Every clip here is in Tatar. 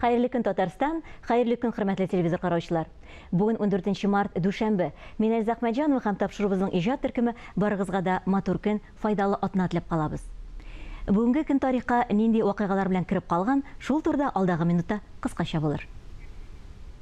Хәерле көн, Татарстан! Хәерле көн, хөрмәтле телевизор караучылар! Бүген 14 март, дүшәмбе. Мин Эльза Әхмәтҗанова һәм тапшыруыбызның иҗат төркеме барыгызга да матур көн, файдалы атна теләп калабыз. Бүгенге көн тарихка нинди вакыйгалар белән кереп калган, шул турыда алдагы минутта кыскача булыр.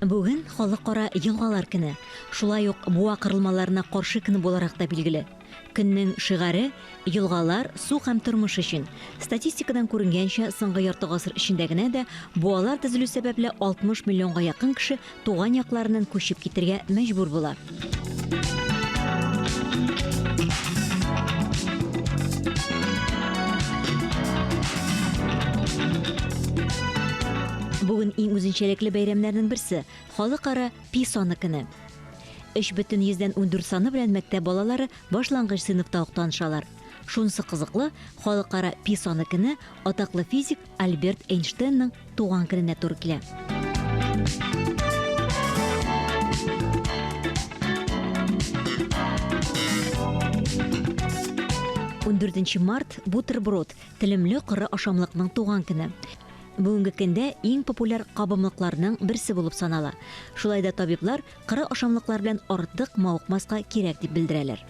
Бүген Халыкара елгалар көне, шулай ук буа кырылмаларына каршы көне буларак та билгеле. Көннең шигаре, Елгалар, су һәм тормыш өчен. Статистикадан күренгәнчә, соңгы ярты гасыр эчендә генә дә буалар төзелү сәбәпле 60 миллионга якын кеше туган якларыннан күчеп китергә мәҗбүр була. Бүген иң үзенчәлекле бәйрәмнәрнең берсе, Халыкара Пи саны көне. 3,14 саны белән мәктәп балалары башлангыч сыйныфта ук танышалар. Шунысы кызыклы, Халыкара Пи саны көне атаклы физик Альберт Эйнштейнның туган көненә туры килә. Ундүртенче март, бутерброд, телемле коры ашамлыкның туган көне. Бүгенге көндә иң популяр кабымлыкларның берсе булып санала. Шулай да табиблар коры ашамлыклар белән артык мавыкмаска кирәк дип белдерәләр.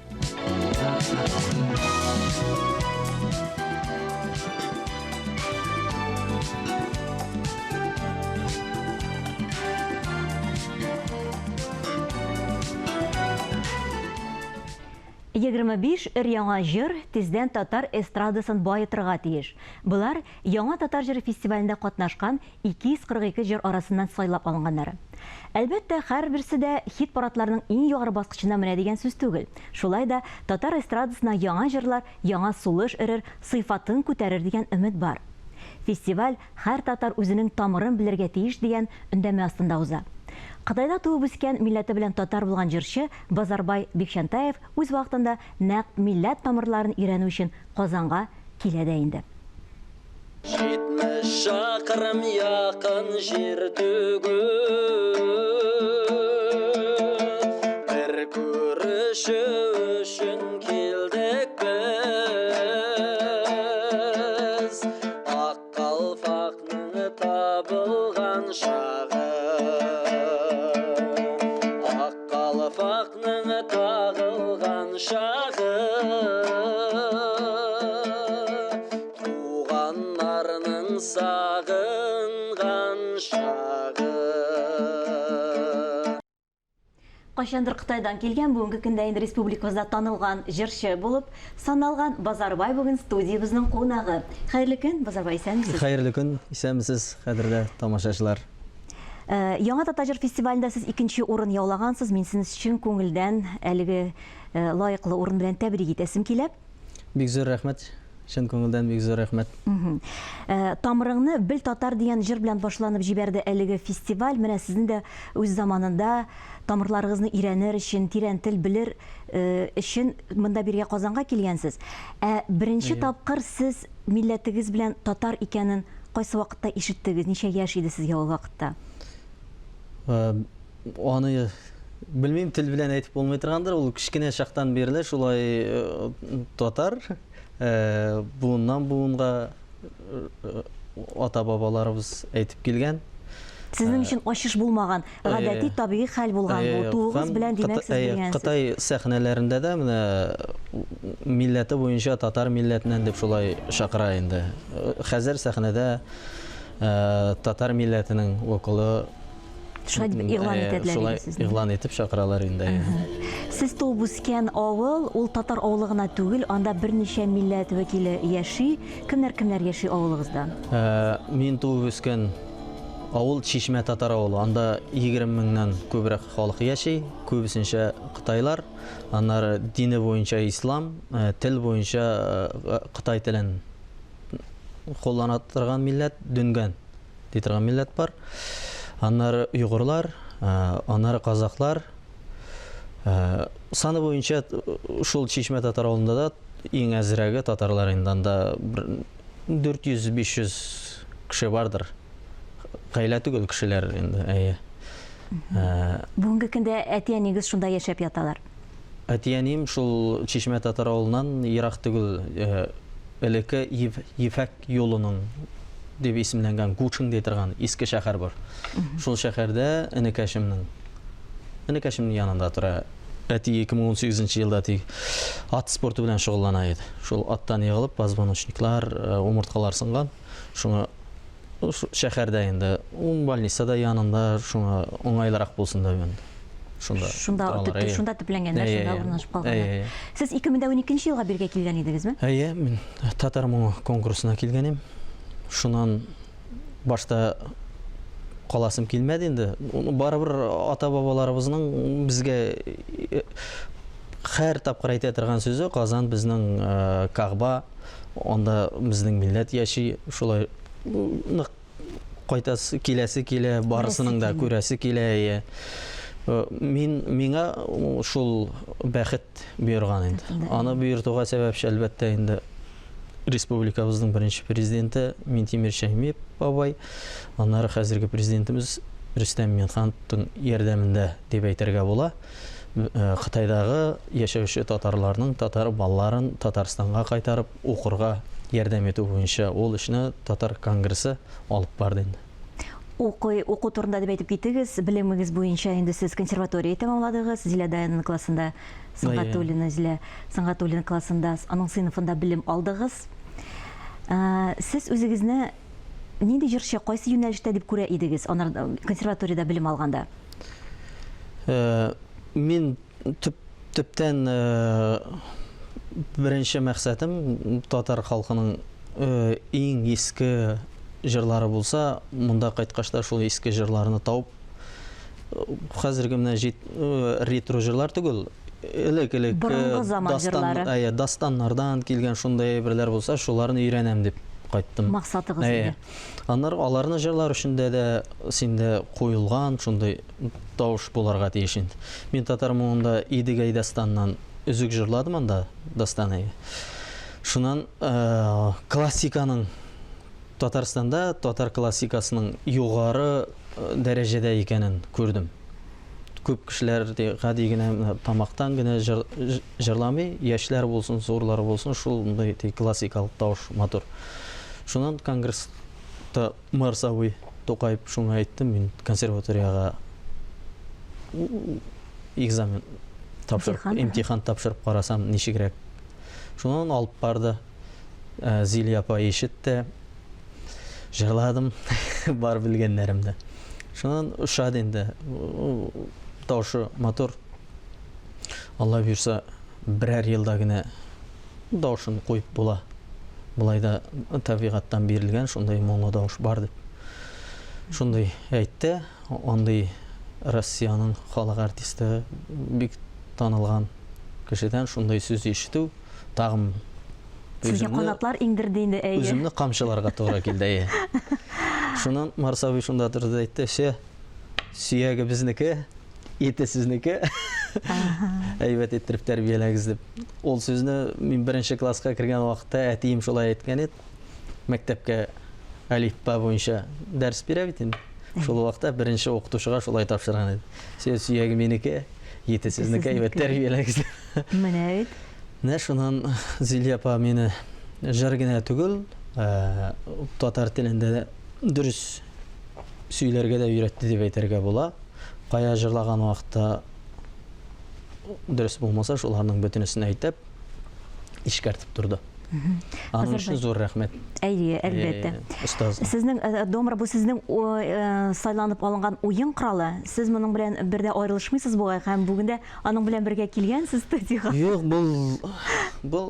25 өр-яңа җыр тиздән татар эстрадасын баетырга тиеш. Болар, Яңа татар җыры фестивалендә катнашкан 242 җыр арасыннан сайлап алынганнары. Әлбәттә, һәрберсе дә хит-парадларның иң югары баскычына менә дигән сүз түгел. Шулай да, татар эстрадасына яңа җырлар яңа сулыш өрер, сыйфатын күтәрер дигән өмет бар. Фестиваль Һәр татар үзенең тамырын белергә тиеш дигән өндәмә астында уза. Кытайда туып үскән, милләте белән татар булган җырчы Базарбай Бикчәнтаев үз вакытында нәкъ милләт тамырларын өйрәнү өчен Казанга килә дә инде. 70 чакрым якын җир түгел, Бер күрешү өчен килдек без. Ак калфакның табылган чагы, Ак калфакның тагылган чагы, Туганнарның сагынган чагы. Кайчандыр Кытайдан килгән, бүгенге көндә инде республикабызда танылган җырчы булып саналган Базарбай бүген студиябезнең кунагы. Хәерле көн, Базарбай, исәнмесез? Хәерле көн, исәнмесез, кадерле тамашачылар. Э, Яңа татар җыр фестивалендә сез икенче урын яулагансыз. Мин сезне чын күңелдән әлеге э, лаеклы урын белән тәбрик итәсем килә. Бик зур рәхмәт. Чын күңелдән бик зур рәхмәт. Э, Тамырыңны бел татар дигән җыр белән башланып җибәрде әлеге фестиваль. Менә сезнең дә үз заманында тамырларыгызны өйрәнер өчен, тирән тел белер э, өчен монда биргә Казанга килгәнсез. Ә беренче тапкыр сез милләтегез белән татар икәнен кайсы вакытта ишеттегез? Ничә яшь иде сезгә ул вакытта? Э, аны белмим, тел белән әйтеп булмый торгандыр. Ул кечкенә чактан бирле шулай э, татар э, буыннан буынга э, ата-бабаларыбыз әйтеп килгән. Сезнең өчен ачыш булмаган, гадәти табигый хәл булган бу. Тууыгыз белән, димәк, сез белгәнсез. Кытай сәхнәләрендә дә менә милләте буенча татар милләтеннән дип шулай чакыра инде. Хәзер сәхнәдә татар милләтенең вокалы Шулай дип игълан итәделәр Шулай игълан итеп чакыралар инде. Сез туып үскән авыл, ул татар авылы гына түгел, анда берничә милләт вәкиле яши. Кемнәр-кемнәр яши авылыгызда? Мин туып үскән авыл Чишмә татар авылы. Анда 20 меңнән күбрәк халык яши, күбесенчә кытайлар. Аннары дине буенча ислам, тел буенча кытай телен куллана торган милләт, дүнгән. Ди торган милләт бар. Аннары уйгырлар, аннары казахлар. Саны буенча шул Чишмә татар авылында да иң әзрәге татарлар инде анда 400-500 кеше бардыр. Гаилә түгел кешеләр инде, әйе. Бүгенге көндә әти-әниегез шунда яшәп яталар? Әти-әнием шул Чишмә татар авылыннан ерак түгел, элекке Ефәк юлының. дип исемләнгән Гучың ди торган иске шәһәр бар. Шул шәһәрдә энекәшемнең энекәшемнең янында тора. Әти 2018 нче елда тик ат спорты белән шөгыльләнә иде. Шул аттан егылып, позвоночниклар, умырткалар сынган. Шуңа шәһәрдә инде, ун больница да янында, шуңа уңайлырак булсын дип инде. Шунда. Шунда торалар, әйе. шунда төпләнгәннәр, Әйе, шунда әйе. урнашып Әйе, калганнар. әйе. Сез 2012 елга биргә килгән идегезме? Әйе, мин Татар моңы конкурсына килгән идем. Шуннан башта каласым килмәде инде. Барыбер ата-бабаларыбызның безгә э, һәр тапкыр әйтә торган сүзе Казан безнең э, Кагба, анда безнең милләт яши, шулай нык кайтасы киләсе килә, барысының да күрәсе килә. Әйе. Э, мин миңа шул бәхет бұйырган инде. Аны бұйыртуга сәбәпче әлбәттә инде республикабызның беренче президенты Минтимер Шәймиев бабай, аннары хәзерге президентыбыз Рөстәм Минхановтың ярдәмендә дип әйтергә була. Э, Кытайдагы яшәүче татарларның татар балаларын Татарстанга кайтарып укырга ярдәм итү буенча ул эшне Татар конгрессы алып барды инде. Укый, уку турында дип әйтеп киттегез. Белемегез буенча инде сез консерватория тәмамладыгыз. Зилә Даянова классында, Сөнгатуллина Зилә Сөнгатуллина классында, аның сыйныфында белем алдыгыз. Ә, сез үзегезне нинди җырчы, кайсы юнәлештә дип күрә идегез, анар консерваториядә белем алганда? Э, мин төп төптән э, беренче максатым татар халкының э, иң иске җырлары булса, монда кайткач та шул иске җырларны табып, хәзерге менә җит, ретро җырлар түгел, элек-элек Борынгы заман дастан, җырлары. Әйе, дастаннардан килгән шундый әйберләр булса, шуларны өйрәнәм дип кайттым. Максатыгыз Әйе. иде. Аннары аларны җырлар өчен дә дә синдә куелган шундый тавыш буларга тиеш инде. Мин татар моңында Идегәй дастаннан өзек җырладым анда, дастан әйе. Шуннан классиканың Татарстанда татар классикасының югары дәрәҗәдә икәнен күрдем. Күп кешеләр гади генә тамактан генә җыр, җырламый, яшьләр булсын, зурлар булсын, шундый классикалык тавыш матур. Шуннан конгресста Марс абый Тукаев шуңа әйттем, мин консерваториягә экзамен тапшырып, имтихан тапшырып карасам ничегрәк. Шуннан алып барды. Э, Зилия апа ишетте. Җырладым бар белгәннәремне. Шуннан ошады инде. Тавышы матур. Алла бұйырса, берәр елда генә тавышын куеп була. Болай да табигатьтән бирелгән шундый моңлы тавыш бар дип. Шундый әйтте. Андый Россиянең халык артисты бик танылган кешедән шундый сүз ишетү тагын Сезгә канатлар иңдерде инде, әйе. Үземне камчыларга туры килде, әйе. Шуннан Марс абый шунда торды да әйтте, "Все, сөяге безнеке, ите сезнеке. Әйбәт иттереп тәрбияләгез" дип. Ул сүзне мин беренче класска кергән вакытта әтием шулай әйткән иде. Мәктәпкә әлифба буенча дәрес бирә бит инде. Шул вакытта беренче укытучыга шулай тапшырган иде. Все, сөяге минеке, ите сезнеке, әйбәт тәрбияләгез дип. Менә бит. Менә шуннан Зилия апа мине җыр генә түгел, татар телендә дә дөрес сөйләргә дә өйрәтте дип әйтергә була. Кая җырлаган вакытта дөрес булмаса, шуларның бөтенесен әйтеп, искәртеп торды. Аның өчен зур рәхмәт. Әйе, әлбәттә. Остаз. Сезнең домра бу сезнең сайланып алынган уен коралы. Сез моның белән бер дә аерылышмыйсыз бугай һәм бүген дә аның белән бергә килгәнсез студиягә. Юк, бу бу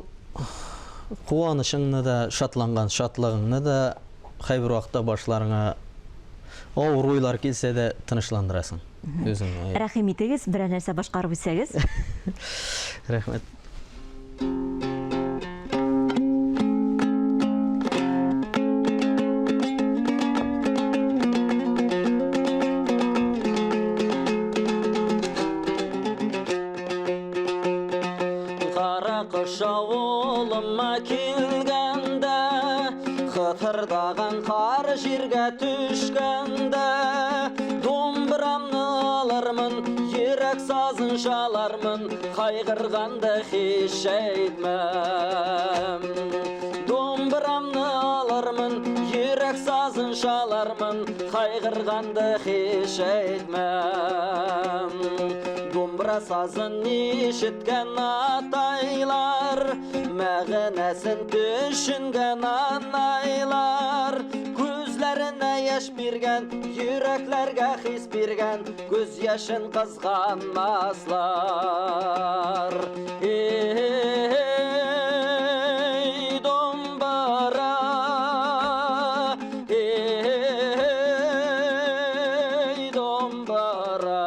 куанычыңны да, шатланган шатлыгыңны да кайбер вакытта башларыңа авыр уйлар килсә дә тынычландырасың үзеңне. Рәхим итегез, берәр нәрсә башкарып үтсәгез. Рәхмәт. Кара кыш авылыма килгәндә, Хытырдаган кар җиргә төшкәндә, Думбрамны алырмын, йөрәк сазын чалармын, Кайгырганда һич әйтмәм. Думбырамны алырмын, йөрәк сазын чалырмын, кайгырганды һич әйтмәм. Думбра сазын ишеткән атайлар, мәгънәсен төшенгән анайлар, күзләренә яшь биргән, йөрәкләргә хис биргән, күз яшен кызганмаслар. Эй, домбыра, эй, домбыра.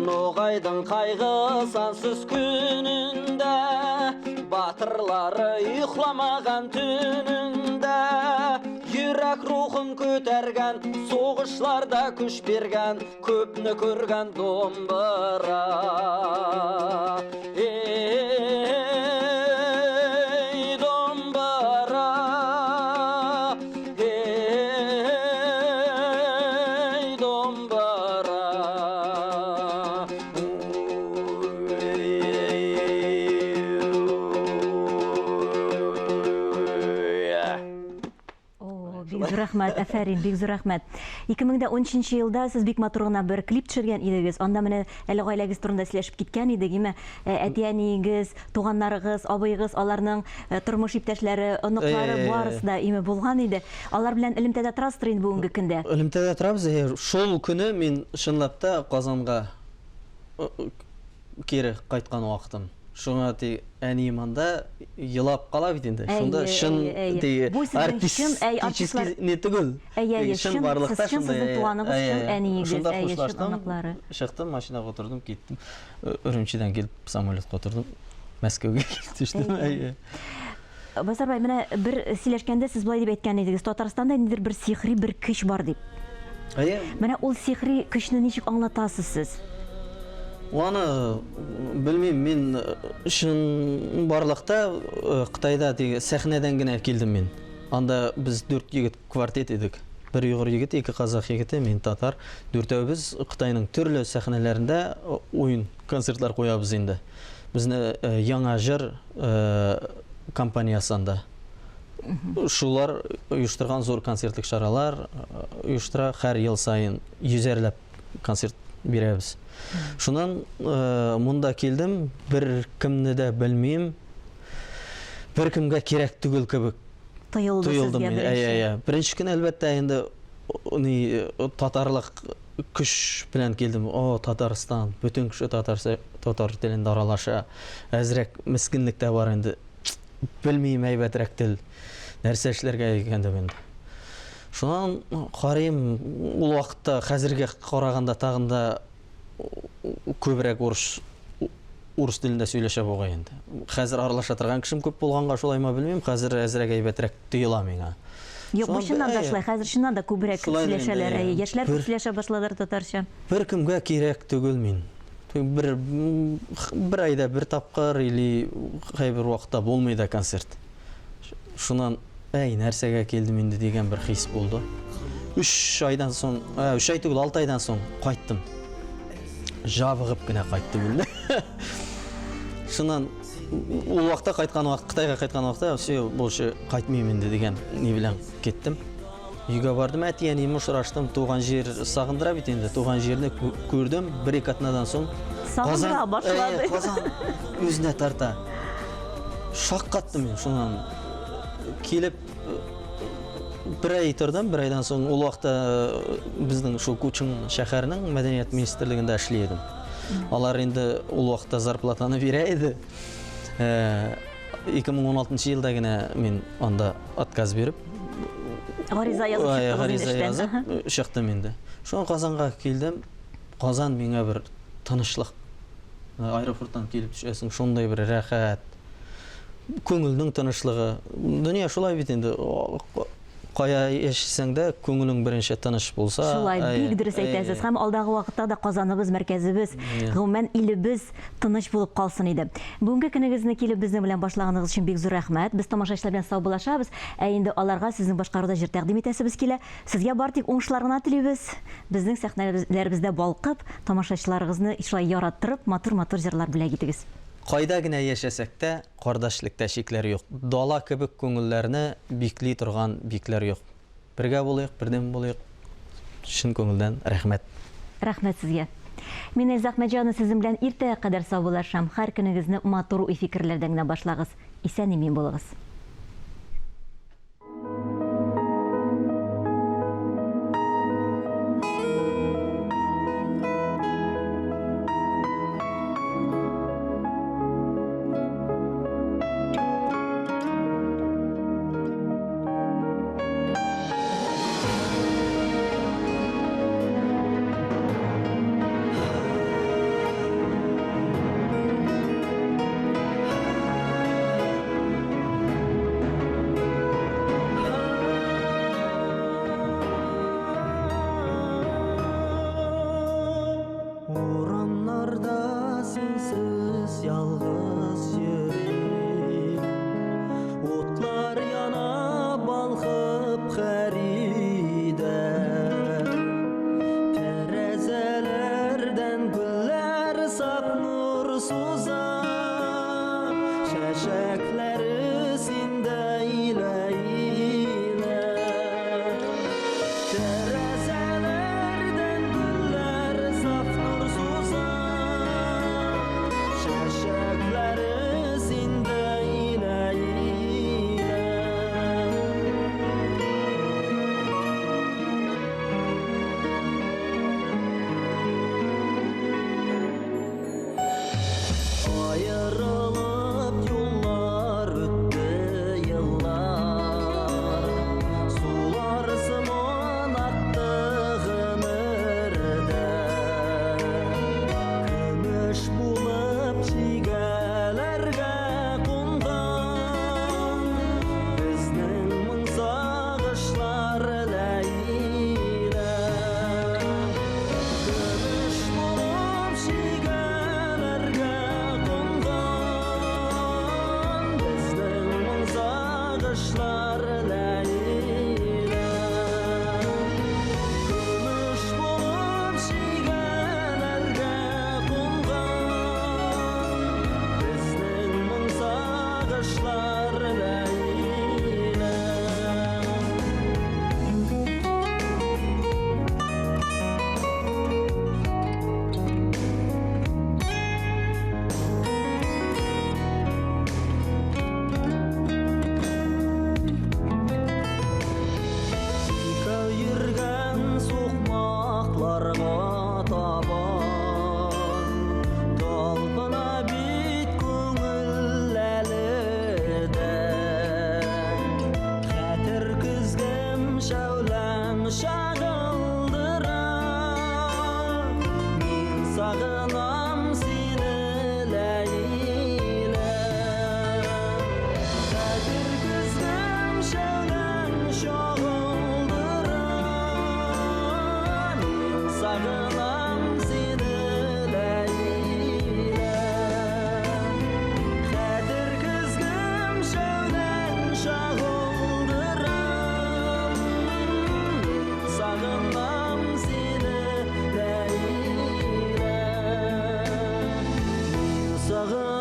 Ноғайдың қайғы сансыз күнінде, батырлары ұйықламаған түнінде, йөрәк рухын көтәргән, соғышларда күш бергән, көпні көргән домбыра. Эй, домбыра, эй, домбыра. О, бик зур рәхмәт, афәрин, бик зур рәхмәт. 2013 елда сез бик матур гына бер клип төшергән идегез. Анда менә әле гаиләгез турында сөйләшеп киткән идек, име? Әти-әниегез, туганнарыгыз, абыегыз, аларның тормыш иптәшләре, оныклары барысы да име булган иде. Алар белән элемтәдә торасыздыр инде бүгенге көндә? Элемтәдә торабыз, әйе. Шул көне мин чынлап та Казанга кире кайткан вакытым. Шуңа ти әнием анда елап кала бит инде. Шунда чын ти артистический не түгел. Әйе, чын барлыкта шунда. Сезнең туганыгыз, чын әниегез, Шунда хушлаштым. Чыктым, машинага утырдым, киттем. Үрүмчидән килеп самолетка утырдым. Мәскәүгә килеп төштем. Әйе. Базарбай, менә бер сөйләшкәндә сез болай дип әйткән идегез, Татарстанда ниндидер бер сихри бер көч бар дип. Әйе. Менә ул сихри көчне ничек аңлатасыз сез? Аны белмим, мин чын барлыкта Кытайда теге сәхнәдән генә килдем мин. Анда без дүрт егет квартет идек. Бер уйгыр егете, ике казах егете, мин татар. Дүртәүбез Кытайның төрле сәхнәләрендә уен, концертлар куябыз инде. Безне Яңа җыр компаниясе анда. Шулар оештырган зур концертлык чаралар оештыра. Һәр ел саен йөзәрләп концерт бирәбез. Шуннан монда килдем, бер кемне дә белмим. Бер кемгә кирәк түгел кебек тоелды сезгә беренче. Әйе, әйе. Беренче көн әлбәттә инде ни татарлык көч белән килдем. О, Татарстан, бөтен кеше татарча, татар телендә аралаша. Әзрәк мескенлек тә бар инде. Белмим әйбәтрәк тел. Нәрсә эшләргә икән дип инде. Шуннан карыйм, ул вакытта хәзергә караганда тагын да күбрәк урыс урыс телендә сөйләшә бугай инде. Хәзер аралаша торган кешем күп булганга шулаймы белмим, хәзер әзрәк әйбәтрәк тоела миңа. Юк, бу чыннан да шулай. Хәзер чыннан да күбрәк сөйләшәләр. Әйе, яшьләр күп сөйләшә башладылар татарча. Беркемгә кирәк түгел мин. Бер бер айда бер тапкыр или кайбер вакытта булмый да концерт. Шуннан, әй, нәрсәгә килдем инде дигән бер хис булды. Өч айдан соң, өч ай түгел, алты айдан соң кайттым. Жабыгып кенә кайттым инде. Шуннан ул вакытта кайткан вакыт, Кытайга кайткан вакытта, все, больше кайтмыйм инде дигән ни белән киттем. Өйгә бардым, әти-әниемне очраштым. Туган җир сагындыра бит инде. Туган җирне күрдем. Бер-ике атнадан соң Сагындыра башлады. Казан үзенә тарта. Шаккаттым мин шуннан. Килеп бер ай тордым, бер айдан соң ул вакытта безнең шул Кучың шәһәренең мәдәният министрлыгында эшли идем. Алар инде ул вакытта зарплатаны бирә иде. 2016 елда генә мин анда отказ биреп, гариза язып чыктыгыз гариза язып чыктым инде. Шуңа Казанга килдем. Казан миңа бер тынычлык. Аэропорттан килеп төшәсең, шундый бер рәхәт. Күңелнең тынычлыгы. Дөнья шулай бит инде. Кая яшисең дә, күңелең беренче тыныч булса. Шулай, бик дөрес әйтәсез. Һәм алдагы вакытта да Казаныбыз, мәркәзебез, гомумән илебез тыныч булып калсын иде. Бүгенге көнегезне килеп безнең белән башлаганыгыз өчен бик зур рәхмәт. Без тамашачылар белән саубуллашабыз. Ә инде аларга сезнең башкаруда җыр тәкъдим итәсебез килә. Сезгә бар тик уңышлар гына телибез. Безнең сәхнәләребездә балкып, тамашачыларыгызны шулай яраттырып, матур-матур җырлар бүләк итегез. Кайда генә яшәсәк тә, кардәшлектә чикләр юк. Дала кебек күңелләрне бикли торган бикләр юк. Бергә булыйк, бердәм булыйк. Чын күңелдән рәхмәт. Рәхмәт сезгә. Мин Эльза Әхмәтҗанова сезнең белән иртәгә кадәр саубуллашам. Һәр көнегезне матур уй-фикерләрдән генә башлагыз. Исән-имин булыгыз. Урамнарда синсез ялгыз йөрим. Утлар яна балкып һәр өйдә. Тәрәзәләрдән гөлләр саф нур суза. Чәчәкләре синдә илә-илә. Тәрәзәләрдән гөлләр саф нур суза. Чәчәкләре синдә илә-илә. Аерылып юллар үтте еллар, Сулар сыман акты гомердә. Көмеш булып чигәләргә кунган Безнең моң сагышлар Ләйлә. Көмеш булып чигәләргә кунган Безнең моң сагышлар Ләйлә. Көмеш булып чигәләргә кунган Безнең моң сагышлар Ләйлә. Икәү йөргән сукмакларга табан Талпына бит күңел әле дә. Хәтер көзгем шәүләң чагылдыра. Мин сагынам сине, Ләйлә. Хәтер көзгем шәүләң чагылдыра. Мин сагынам сине, Ләйлә. Хәтер көзгем шәүләң чагылдыра. Мин сагынам сине, Ләйлә. Мин сагынам.